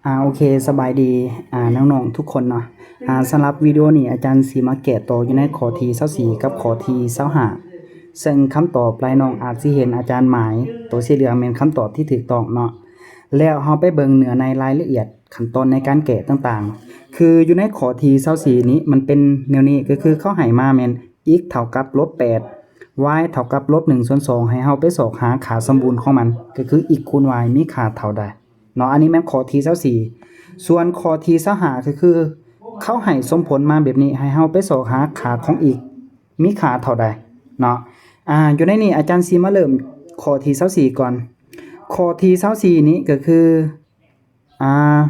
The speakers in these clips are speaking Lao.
ອາ ໂອເຄ ສະບາຍດີ ອາ ນ້ອງໆທຸກຄົນເນາະ. ອາ ສຳລັບວິດີໂອນີ້ ອາຈານຊິມາແກ້ຕໍ່ຢູ່ໃນຂໍ້ທີຊາວສີ່ກັບຂໍ້ທີຊາວຫ້າ ເຊິ່ງຄຳຕອບຫຼາຍນ້ອງອາດຊິເຫັນອາຈານໝາຍໂຕສີເຫຼືອງແມ່ນຄຳຕອບທີ່ຖືກຕ້ອງເນາະ. ແລ້ວເຮົາໄປເບິ່ງເນື້ອໃນລາຍລະອຽດຂັ້ນຕອນໃນການແກ້ຕ່າງໆ. ຄືຢູ່ໃນຂໍ້ທີຊາວສີ່ນີ້ ມັນເປັນແນວນີ້ ກໍຄືເຂົາໃຫ້ມາແມ່ນ x ເທົ່າກັບລົບແປດ y ເທົ່າກັບລົບໜຶ່ງສ່ວນສອງ ໃຫ້ເຮົາໄປຊອກຫາຄ່າສົມບູນຂອງມັນ ກໍຄື x ຄູນ y ມີຄ່າເທົ່າໃດເນາະ. ອັນນີ້ແມ່ນຂໍ້ທີຊາວສີ່. ສ່ວນຂໍ້ທີຊາວຫ້າ ກໍຄືເຂົາໃຫ້ສົມຜົນມາແບບນີ້ ໃຫ້ເຮົາໄປຊອກຫາຄ່າຂອງ x ມີຄ່າເທົ່າໃດເນາະ. ອາ ຢູ່ໃນນີ້ອາຈານຊິມາເລີ່ມຂໍ້ທີຊາວສີ່ກ່ອນ. ຂໍ້ທີຊາວສີ່ນີ້ກໍຄື ອາ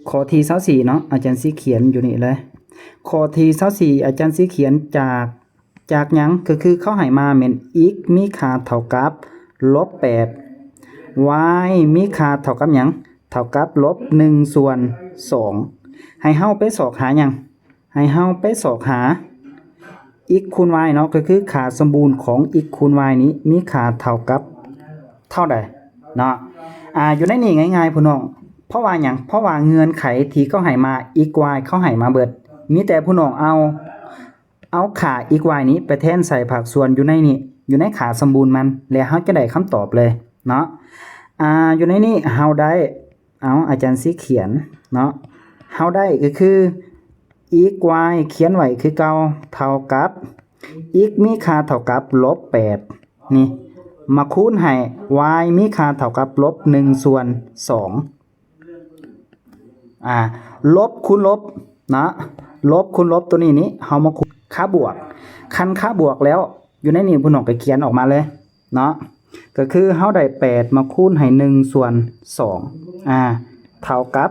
ຂໍ້ທີຊາວສີ່ເນາະ ອາຈານຊິຂຽນຢູ່ນີ້ເລີຍ. ຂໍ້ທີຊາວສີ່ ອາຈານຊິຂຽນຈາກ ຈາກຫຍັງ? ກໍຄືເຂົາໃຫ້ມາແມ່ນ x ມີຄ່າເທົ່າກັບລົບແປດ y ມີຄ່າເທົ່າກັບຫຍັງ? ເທົ່າກັບລົບໜຶ່ງສ່ວນສອງ ໃຫ້ເຮົາໄປຊອກຫາຫຍັງ? ໃຫ້ເຮົາໄປຊອກຫາ x ຄູນ y ເນາະ ກໍຄືຄ່າສົມບູນຂອງ x ຄູນ y ນີ້ມີຄ່າເທົ່າກັບເທົ່າໃດເນາະ. ອາ ຢູ່ໃນນີ້ງ່າຍໆ ພີ່ນ້ອງ ເພາະວ່າຫຍັງ? ເພາະວ່າເງື່ອນໄຂທີ່ເຂົາໃຫ້ມາ x y ເຂົາໃຫ້ມາເບິດ ມີແຕ່ພີ່ນ້ອງເອົາ ເອົາຄ່າ x y ນີ້ໄປແທນໃສ່ພາກສ່ວນຢູ່ໃນນີ້ ຢູ່ໃນຄ່າສົມບູນມັນ ແລ້ວເຮົາຈະໄດ້ຄຳຕອບເລີຍເນາະ. ອາ ຢູ່ໃນນີ້ເຮົາໄດ້ ເອົາ ອາຈານຊິຂຽນເນາະ ເຮົາໄດ້ກໍຄື x y ຂຽນໄວ້ຄືເກົ່າ ເທົ່າກັບ x ມີຄ່າເທົ່າກັບລົບແປດ ນີ້ ມາຄູນໃຫ້ y ມີຄ່າເທົ່າກັບລົບໜຶ່ງສ່ວນສອງ ອາ ລົບຄູນລົບເນາະ ລົບຄູນລົບ ຕົວນີ້ນີ້ ເຮົາມາຄູນຄ່າບວກ ຄັນຄ່າບວກແລ້ວ ຢູ່ໃນນີ້ ພີ່ນ້ອງກໍຂຽນອອກມາເລີຍເນາະ ກໍຄືເຮົາໄດ້ແປດມາຄູນໃຫ້ໜຶ່ງສ່ວນສອງ ອາ ເທົ່າກັບ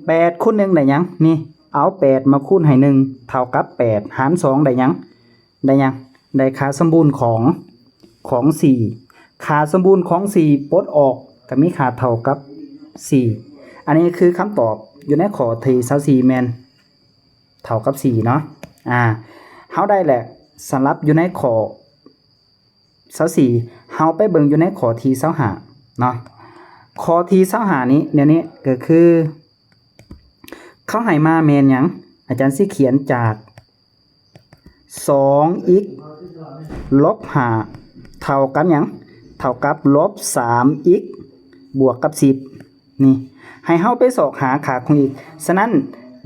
ແປດຄູນໜຶ່ງໄດ້ຫຍັງ? ນີ້ ເອົາແປດມາຄູນໃຫ້ໜຶ່ງ ເທົ່າກັບແປດຫານສອງໄດ້ຫຍັງ? ໄດ້ຫຍັງ? ໄດ້ຄ່າສົມບູນຂອງ ຂອງສີ່ ຄ່າສົມບູນຂອງສີ່ປົດອອກກໍມີຄ່າເທົ່າກັບສີ່. ອັນນີ້ຄືຄຳຕອບຢູ່ໃນຂໍ້ທີຊາວສີ່ແມ່ນເທົ່າກັບສີ່ເນາະ. ອາ ເຮົາໄດ້ແຫຼະ ສຳລັບຢູ່ໃນຂໍ້ຊາວສີ່ ເຮົາໄປເບິ່ງຢູ່ໃນຂໍ້ທີຊາວຫ້າເນາະ. ຂໍ້ທີຊາວຫ້ານີ້ ແນວນີ້ກໍຄື ເຂົາໃຫ້ມາແມ່ນຫຍັງ? ອາຈານຊິຂຽນຈາກ ສອງ x ລົບຫ້າ ເທົ່າກັບຫຍັງ? ເທົ່າກັບລົບສາມ x ບວກກັບສິບ ນີ້ ໃຫ້ເຮົາໄປຊອກຫາຄ່າຂອງ x. ສະນັ້ນ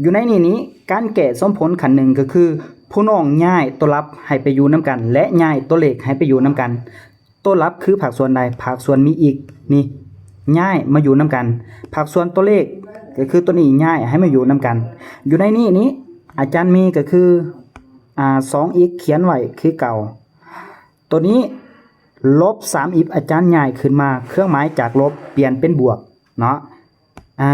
ຢູ່ໃນນີ້ນີ້ ການແກ້ສົມຜົນຂັ້ນໜຶ່ງກໍຄື ຜູ້ນ້ອງຍ້າຍຕົວລັບໃຫ້ໄປຢູ່ນຳກັນ ແລະ ຍ້າຍຕົວເລກໃຫ້ໄປຢູ່ນຳກັນ. ຕົວລັບຄືພາກສ່ວນໃດ? ພາກສ່ວນມີ x ນີ້ ຍ້າຍມາຢູ່ນຳກັນ. ພາກສ່ວນຕົວເລກກໍຄືຕົວນີ້ ຍ້າຍໃຫ້ມາຢູ່ນຳກັນ. ຢູ່ໃນນີ້ນີ້ ອາຈານມີກໍຄື ອາ ສອງ x ຂຽນໄວ້ຄືເກົ່າ. ຕົວນີ້ ລົບສາມ x ອາຈານຍ້າຍຂຶ້ນມາ ເຄື່ອງໝາຍຈາກລົບປ່ຽນເປັນບວກເນາະ. ອາ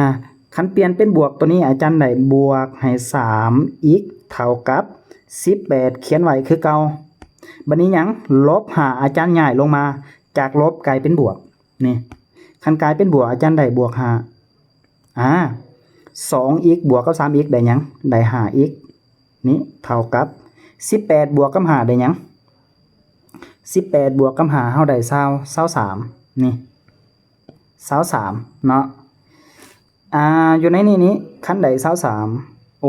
ຄັນປ່ຽນເປັນບວກ ຕົວນີ້ອາຈານໄດ້ບວກໃຫ້ສາມ x ເທົ່າກັບສິບແປດ ຂຽນໄວ້ຄືເກົ່າ. ບັດນີ້ຫຍັງ? ລົບຫ້າ ອາຈານຍ້າຍລົງມາ ຈາກລົບກາຍເປັນບວກ ນີ້ ຄັນກາຍເປັນບວກ ອາຈານໄດ້ບວກຫ້າ. ອາ ສອງ x ບວກກັບສາມ x ໄດ້ຫຍັງ? ໄດ້ຫ້າ x ນີ້ ເທົ່າກັບສິບແປດບວກກັບຫ້າໄດ້ຫຍັງ? ສິບແປດບວກກັບຫ້າ ເຮົາໄດ້ຊາວ ຊາວສາມ ນີ້ ຊາວສາມເນາະ. ອາ ຢູ່ໃນນີ້ນີ້ ຄັນໄດ້ຊາວສາມ ໂອ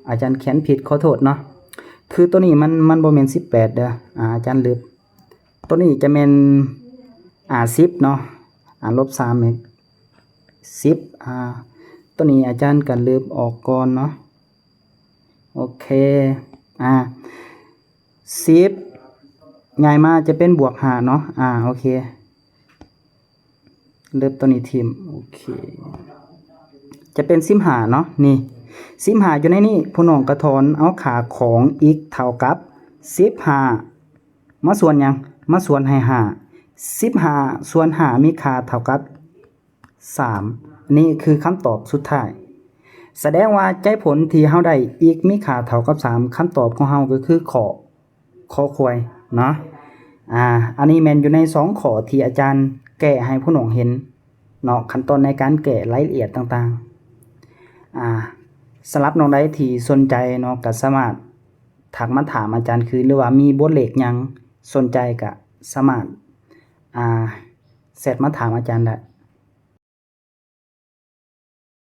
ອາຈານຂຽນຜິດ ຂໍໂທດເນາະ. ຄືຕົວນີ້ມັນ ມັນບໍ່ແມ່ນສິບແປດເດີ ອາ ອາຈານລຶບ. ຕົວນີ້ຈະແມ່ນ ອາ ສິບເນາະ ອາ ລົບສາມແມ່ນສິບ ອາ ຕົວນີ້ອາຈານກໍລຶບອອກກ່ອນເນາະ. ໂອເຄ ອາ ສິບ ຍ້າຍມາຈະເປັນບວກຫ້າເນາະ. ອາ ໂອເຄ ລຶບຕົວນີ້ຖິ້ມ. ໂອເຄ ຈະເປັນສິບຫ້າເນາະ. ນີ້ ສິບຫ້າ ຢູ່ໃນນີ້ ຜູ້ນ້ອງກໍຖອນເອົາຄ່າຂອງ x ເທົ່າກັບສິບຫ້າ ມາສ່ວນຫຍັງ? ມາສ່ວນໃຫ້ຫ້າ. ສິບຫ້າສ່ວນຫ້າມີຄ່າເທົ່າກັບ ສາມ. ນີ້ຄືຄຳຕອບສຸດທ້າຍ. ສະແດງວ່າໃຈຜົນທີ່ເຮົາໄດ້ x ມີຄ່າເທົ່າກັບສາມ ຄຳຕອບຂອງເຮົາກໍຄືຂໍ້ ຂໍ້ຄວາຍເນາະ. ອາ ອັນນີ້ແມ່ນຢູ່ໃນສອງຂໍ້ທີ່ອາຈານແກ້ໃຫ້ຜູ້ນ້ອງເຫັນເນາະ ຂັ້ນຕອນໃນການແກ້ລາຍລະອຽດຕ່າງໆ. ອາ ສຳລັບນ້ອງໃດທີ່ສົນໃຈເນາະ ກໍສາມາດທັກມາຖາມອາຈານຄືນ ຫຼືວ່າມີບົດເລກຫຍັງສົນໃຈກໍສາມາດ ອາ ແຊັດມາຖາມອາຈານໄດ້